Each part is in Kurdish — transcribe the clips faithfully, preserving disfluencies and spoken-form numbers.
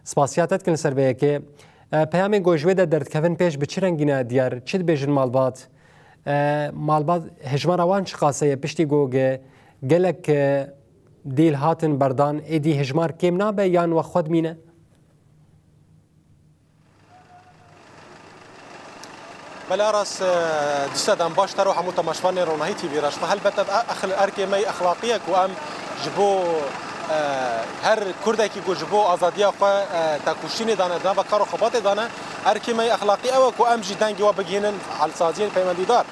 Spasiya te dikin li ser vê yekê. E, peyamên ku ji wê de derdikevin pêş bi çi rengî ne diyar? Çi dibêjin malbat? E, malbat hejmara wan çiqas e piştî ku ge-, gelek, e, dîl hatin berdan, êdî hejmar kêm nabe yan we xwe dimîne? Belê Aras, e, dîsa dem baş te re û hemû temaşevanên Ronahî T V re. Ji xwe helbet ev e-, exl-, erkê me yê exlaqî ye ku em ji bo, e, her Kurdekî ku ji bo azadiya xwe, e, tekoşînê dane, di nava kar û xebatê dane, erkê me yê exlaqî ew e ku em jî dengê we bigihînin alsaziyên peywendîdar.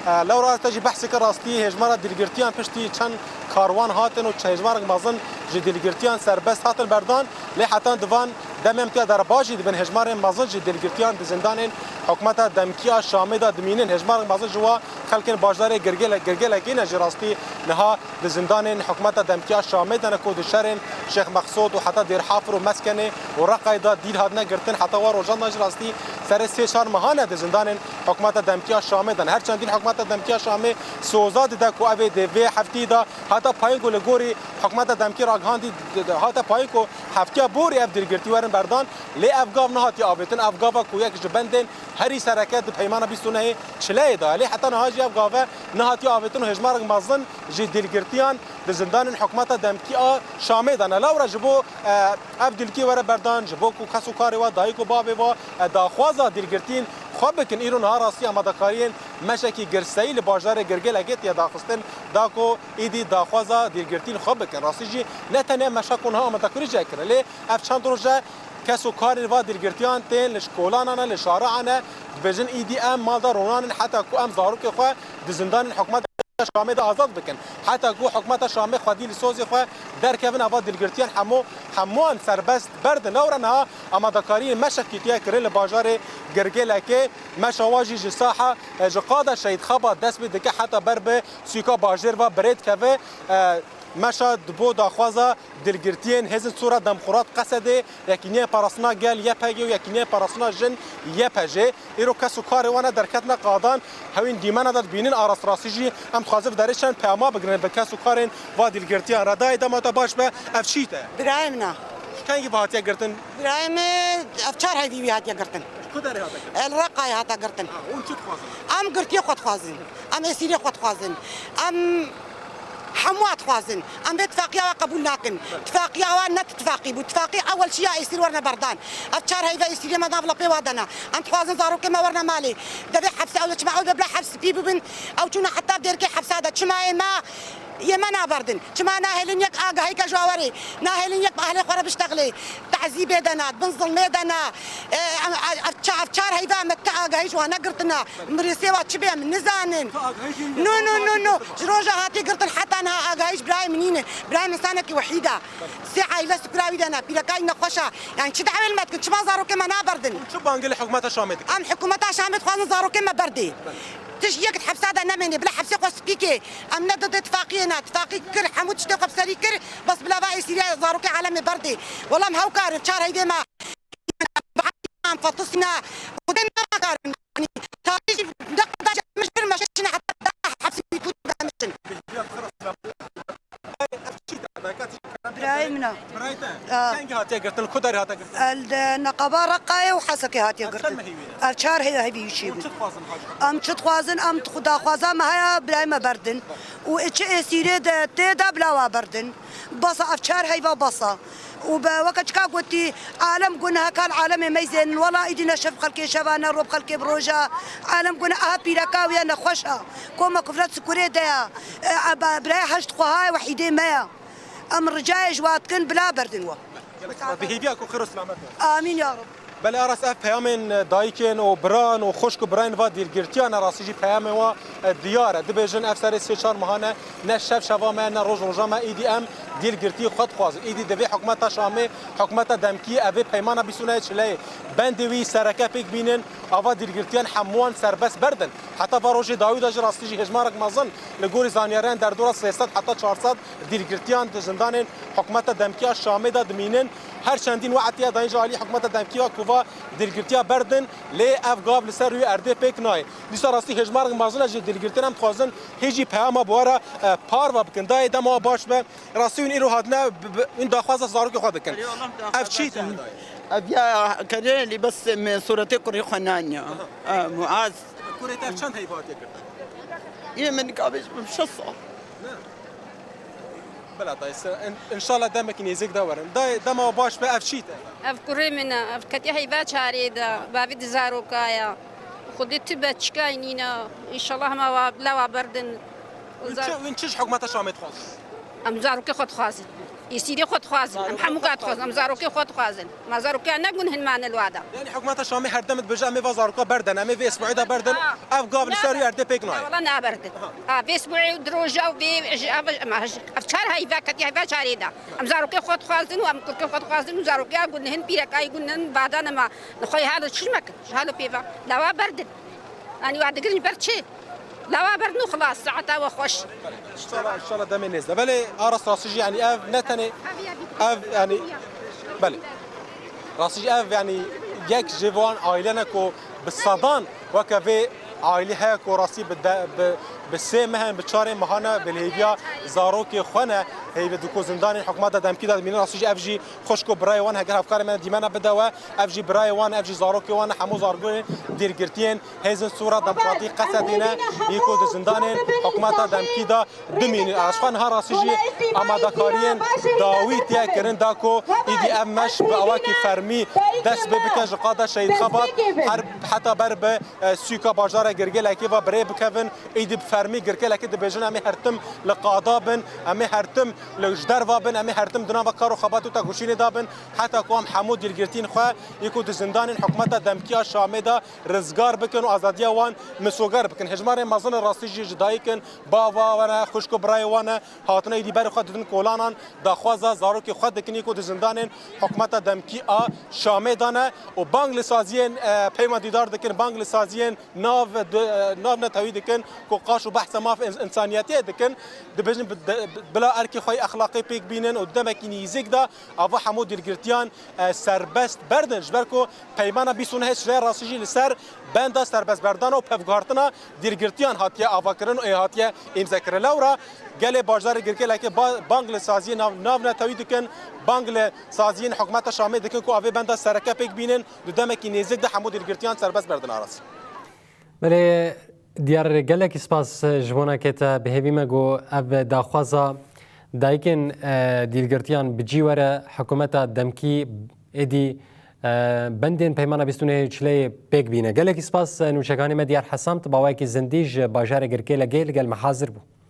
E, lewra ez te jî behsê kir rastî hêjmara dîlgirtiyan piştî çend karwan hatin û hêjmarek mezin ji dîlgirtiyan serbest hatin berdan, lê heta di van demê em tiya de re baş jî dibin hêjmarên mezin ji dîlgirtiyan di zindanên hikûmeta demkî a Şamê de dimînin. Hêjmarek mezin ji wa xelkên bajarê Girgele-, Girgelekê ne jî rastî niha di zindanên hikûmeta demkî a Şamê de ne ku di şerên Şêx Mexsûd û heta Dêrhafir û Meskenê û Reqayê de dîl hatine girtin. Heta wa rojan de jî rastî serê sê çar mehan e di zindanên hikûmeta demkî a Şamê de ne. Her çendîn hikûmeta demkî a Şamê soza dide ku ev ê di vê heftî de hata payîn ku li gorî hikûmeta demkî ragihandî, hata payîn ku heftiya borî ev dîlgirtî werin berdan, lê ev gav nehatiye avêtin. Ev gava ku yek ji bendên herî sereke di peymana bîst û nehê Çileyê de ye. Lê heta niha jî ev gave nehatiye avêtin û hêjmarek mezin ji dîlgirtiyan di zindanên hikûmeta demkî a Şamê de ne. Lewra ji bo, e, ev dîlgirtî were berdan, ji bo ku kes û karê we, dayik û bavê we, e, daxwaza dîlgirtîn xwe bikin, îro niha rastî amadekariyên meşekî girseyî li bajarê Girgilekê tiye daxistin, da ku êdî daxwaza dîlgirtîn xwe bikin. Rastî jî ne tenê meşa ku niha amadekarî jê kire, lê ev çend roj e kes û karên va dîlgirtiyan tên li şkolanan e, li şari'an e, dibêjin êdî em mal de ronanin heta ku em zarokê xwe di zindanên hikûmeta Şamê de azad bikin. Heta ku hikûmeta Şamê xwedî li sozê xwe derkevin, eva dîlgirtiyan hemû, hemûyan serbest berdin. Lewra niha amadekariyên meşekî tiye kirin li bajarê Girgêlekê. Meşa wa jî ji saha, e, ji qada Şehîd Xebat dest pê dike heta ber bi sûka bajêr ve birê dikeve. E, meşa di bo daxwaza dîlgirtiyên Hêzên Sor a Demokrat Qesedê, Yekîniyên Parastina Gel, Y P G, û Yekîniyên Parastina Jin, Y P J, îro kes û karê wan e derketine qadan, hewîn dîmena de dibînin. Aras rastî jî em dixwazin vê derê çend peyama bigrin bi kes û karên va dîlgirtiyan re. Dayê, dema te baş be, ev çît e? Birayê min e. Ji kengî ve hatiye girtin? Birayê min ev çar heyvî wî hatiye girtin. Ji ku derê hate girtin? Li Reqayê hate girtin. Ha, hûn çi dixwazin? Em girtiyê xwe dixwazin. Em êsîrê xwe dixwazin. Em hemû dixwazin. Em vê tifaqiya we qebûl nakin. Tifaqiya we ne tifaqî bû. Tifaqî ewel çiya êsîr werine berdan. Ev çar heyve êsîrê me nav lapê wa de ne. Em dixwazin zarokê me werine malê. Devê hepse ew çima ew bê bila hepsî bibin. Ew çûne heta dêrkê hepsa de. Çima yê me, yê me naberdin? Çima nahêlin yek agahî ke ji we werê? Nahêlin yek bi ehlê xwe re biştexilê. Tehzîbê de ne, bin zilmê de ne. E, em, ev ça-, ev çar heyve me ti agahî ji wan negirtine. Mirêsê wa çi bê em nizanin. No, no, no, no. Ji roja hatî girtin heta niha agahî ji birayê min nîne. Birayê min sanekî wehîd e. Sê aîle sukura wî de ne. Pîreka wî nexweş e. Yani çi dawê li me dikin? Çima zarokê me naberdin? Çi bangê li hikûmeta Şamê dikin? Em hikûmeta Şamê dixwazin zarokê me berdê. Tişt yek di hepsa de nemênê. Bila hepsê xwe spî kê. Em ne didê tifaqiyê ne. Tifaqî kir, hemû tiştê xwe bi serî kir. Bes bila va êsîriya zarokê alemê berdê. Wela em hewkar in, çar heyvê me. Em fatisî ne. Xwedê me karin. Yanî tarî jî ne qada jî em ji vir meşe çine heta da hepsî kût de em çin. Birayê min e. Birayê te? Ha. Kengî hatiye girtin? Li ku derê hate girtin? El de neqaba Reqayê û Hesekê hatiye girtin. Ev çend mehî wî ne? Ev çar heye hevî wî çê bû. Hûn çi dixwazin hacî? Em çi dixwazin? Em daxwaza me heye, birayê me berdin. Û çi êsîrê de tê de bila wa berdin. Basa ev çar heyva basa. Û be weke çika gotî, alem gunehekar alemê meyzênin. Wela îdî ne şev xelkê şeva, ne roj xelkê bi roja. Alem gune aha pîreka wî ye nexweş e. Koma kufret sikurê de ye. E, e, be-, birayê heşt xweha ye, wehîdê me ye. Em ricayê ji wa dikin bila berdin we. Bi hêviya ku xêr û selamet be. Amîn ya Rab. Belê Aras, ev peyamên dayikên û biran û xwişk û birayên va dîlgirtiyan e, rastî jî peyamên wa, e, diyar e. Dibêjin ev serê sê çar mehan e, ne şev şeva me, ne roj roja me, îdî em dîlgirtî xwe dixwazin. Îdî divê hikûmeta Şamê, hikûmeta demkî evê peymana bîst û nehê Çileyê bendê wî sereke pêk bînin, ava dîlgirtiyan hemûyan serbest berdin. Heta va rojê dawî de jî rastî jî hêjmarek mezin li gorî zanyariyan derdora sê sed heta çar sed dîlgirtiyan di zindanên hikûmeta demkî ya Şamê de dimînin. Her çendîn we'd tê dayîn ji alî hikûmeta demkî ya ku va dîlgirtiya berdin, lê ev gav li ser rûyê erdê pêk nayê. Dîsa rastî hêjmarek mezin e ji dîlgirtiyan, em dixwazin hê jî peyama bi we re, e, parve bikin. Dayê, dema we baş be. Rastî hûn îro hatine bi, bi, hûn daxwaza zarokê xwe dikin. Ev çît e? Ev ya kerê lî bes me sûretê kurê xwe nanya. Muaz. Kurê te çend heyva hatiye girtin? Yê min kabêj bim şeş sal. Bila dayê, se-, in-, inşallah demekî nêzik de werin. Dayê, dema baş be, ev çî te? Ev kurê min e, ev ketiye heyva çarê de, bavê di zarokaya. Xwedê tu be çikay nîne. Înşallah hema wa, bila wa berdin. Win çi, win çi ji hikûmeta Şamê dixwazin? Em zarokê xwe dixwazin. Êsîrê xwe dixwazin. Em hemû ka dixwazin. Em zarokê xwe dixwazin. Ma zarokê ne gunhin mane li wada. Yanî hikûmeta Şamê her dem dibêje, em ê va zaroka berdin, em ê vê isbuê de berdin. Ha. Ev gav li ser wî erdê pêk nayê. Wala naberdin. Ha, vê isbuê û di roja û vê ji ev, ev çar heyva ketiye heyva çarê de. Em zarokê xwe dixwazin û em kurkê xwe dixwazin û zarokê gunhin pîrekayî gunhin vada nema. Li xwe halo çi mekin? Ji halo pêva. Lawa berdin. Yanî wa digirin ber çi? Lawa berdin û xilas, saeta we xweş. Înşallah, înşallah demê nêz de. Belê, Aras rastî jî, yanî ev ne tenê, ev, yanî, belê. Rastî jî ev, yanî yek ji van aîlene ku bi sedan weke vê aîlî heye ku rastî bi de, bi, bi sê mehan, bi çarê mehane bi hêviya zarokê xwe ne, heyvê di ku zindanên hikûmeta demkî de dimînin. Rastî jî ev jî xwişk û birayê wan heger hevkarê me dîmena bide we, ev jî birayê wan, ev jî zarokê wan, hemû zarokên dîrgirtiyên Hêzên Sûra Demokratîk Qesedê ne, yê ku di zindanên hikûmeta demkî de dimînin. Ez xwe niha rastî jî amadekariyên dawî tê kirin da ku îdî ev meş bi awakî fermî dest pê bike ji qada Şehîd Xebat her heta ber bi, e, sûka bajarê Girgêlekê ve bi rê bikevin. Îdî bi fermî Girgêlekê dibêjin, em ê her tim li qada bin, em ê her tim li ji derva bin, em ê her tim di nava kar û xebat û tekoşînê de bin, heta ku em hemû dîlgirtiyên xwe yê ku di zindanên hikûmeta demkî ya Şamê de rizgar bikin û azadiya wan misoger bikin. Hejmarên mezin li rastî jî ji dayik in, bava wan e, xwişk û birayê wan e, hatine êdî berê xwe didin kolanan, daxwaza zarokê xwe dikin yê ku di zindanên hikûmeta demkî a Şamê de ne û bang li saziyên, e, peymandîdar dikin, bang li saziyên nav, e, nav netewî dikin ku qaş û behsa maf ins-, însaniyetiyê dikin. Dibêjin bi-, de-, bila erkê xwe yê exlaqî pêk bînin û di demekî nêzîk de ava hemû dîlgirtiyan, e, serbest berdin, ji ber ku peymana bîst û nehê Şirê rastî jî li ser benda serbestberdana û pevguhartina dîlgirtiyan hatiye avakirin û ê hatiye îmzekirin. Lewra gelê bajarê Girgêlekê ba-, bang li saziyên nav, navnetewî dikin, bang li saziyên hikûmeta Şamê dikin ku avê benda sereke pêk bînin, di demekî nêzîk de hemû dîlgirtiyan serbest berdin. Aras. Belê, diyar, gelekî spas ji bona ke te bi hêvî me got ev daxwaza dayikên, e, dîlgirtiyan bi cî were, hikûmeta demkî êdî, e, bendên peymana bîst û nehê Çileyê pêk bîne. Gelekî spas, e, nûçekanê me Diyar Hesam, tu bi awayekî zindî ji bajarê Girkêlekê li gel me hazir bû.